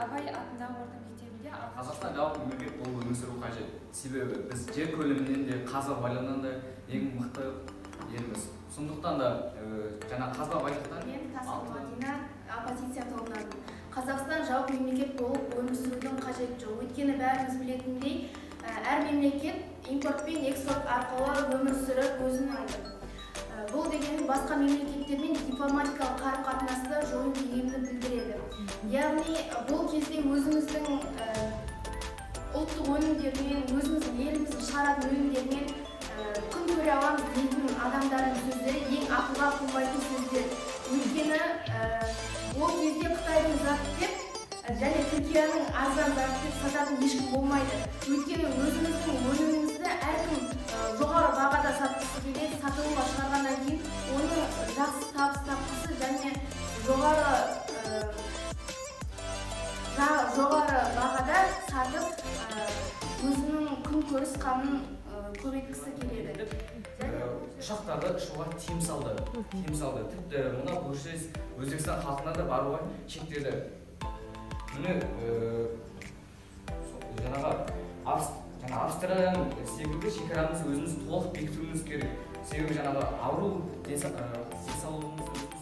Абай атындағы орта мектебінде. Қазақстан жалпы мемлекет болып өмір сүру қажет. Себебі біз жер көлемінен де, қазба байлығынан да ең мықты елміз. Сондықтан да жаңа қазба байлықтан. Мен Тасқын Мадина, оппозиция тобынан. Қазақстан жауып мемлекет болып өмір сүрудің қажеті жоқ. Өйткені бәріміз білетіндей, әр мемлекет импорт пен экспорт арқылы өмір сүріп өзін айды. Бұл дегеніміз басқа мемлекеттермен дипломатикалық қарым-қатынасты жою дегенді білдіреді. Яғни бұл кезде өзіміздің ұлттық өнімдермен, өзіміздің еліміздің шығаратын өнімдермен күн көре аламыз дейтін адамдардың сөздері ең ақылға қонбайтын сөздер. Өйткені ол кезде Қытайдың заты деп және Түркияның арзан заты деп сататын ешкім болмайды. Өйткені өзіміздің өнімімізді әркім жоғары бағада сатқысы келеді, сатылымға шығарғаннан кейін оны жақсы табыс тапқысы және жоғары бағада сатып өзінің күнкөріс қамын көбейткісі келеді. Ұшақтарды ұшуға тыйым салды. Тыйым салды. Тіпті мына көршілес Өзбекстан халқына да баруға шектеді. Міне, жаңағы Австралияның секілді шекарамызды өзіміз толық бекітуіміз керек. Себебі жаңағы ауру денсаулығымызды